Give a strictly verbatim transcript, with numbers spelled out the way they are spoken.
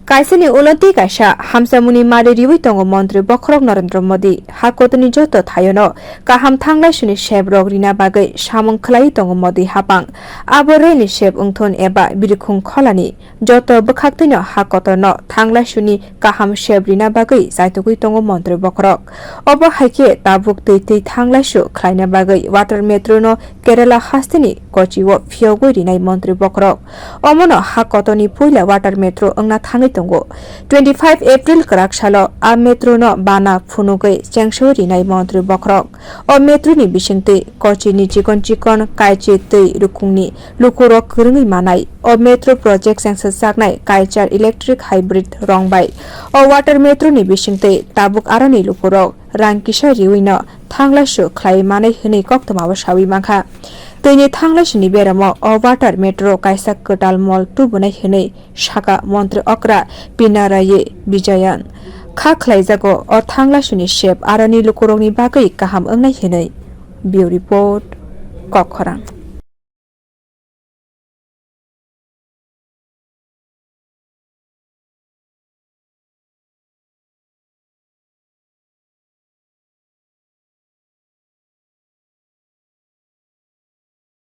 Kaisani ulo tei kaisa hamsamungni mari riwi tongo Montri Bokhorok Narendra Modi. Ha kotorni joto thaiono kaham thanglaisuni sebrok rina bagwi samung khlaiwi tongo Modi hapang. Abo reni sep wngthun eba birikhung kholani joto bwkhaktwino ha kotorno thanglaisuni kaham sep rina bagwi chaitugwi tongo Montri Bokhorok. Obo hai khe tabuk twi twi thanglaisu khlaina bagwi water metro no Kerala hasteni Kochi o phiyogwi rinai Montri Bokhorok. Omono ha kotorni puila water metro wngna thangwi tongo. Twenty five April kwrak salo a metro no bana phunugwi chengso rinai Montri Bokhorok. O metro ni bisingtwi Kochi ni chikon chikon kaichi twi rukungni lukurok kwrwngwi manai. O metro project chengsa chaknai Kaichar electric hybrid rong bai. O water metro ni bisingtwi tabuk aroni lukurok rang kisa riwi no thanglaisu khlai manai hwnwi koktwmao sawi mankha. Twini thanglaisuni beramo o water metro kaisa kwtal mol tubunai hwnwi saka Montri okra Pinarayi Bijayan. Kha khlaijago o thanglaisuni sep aroni lukurokni bagwi kaham wngnai hwnwi. Bureau Report, Kokkhorang.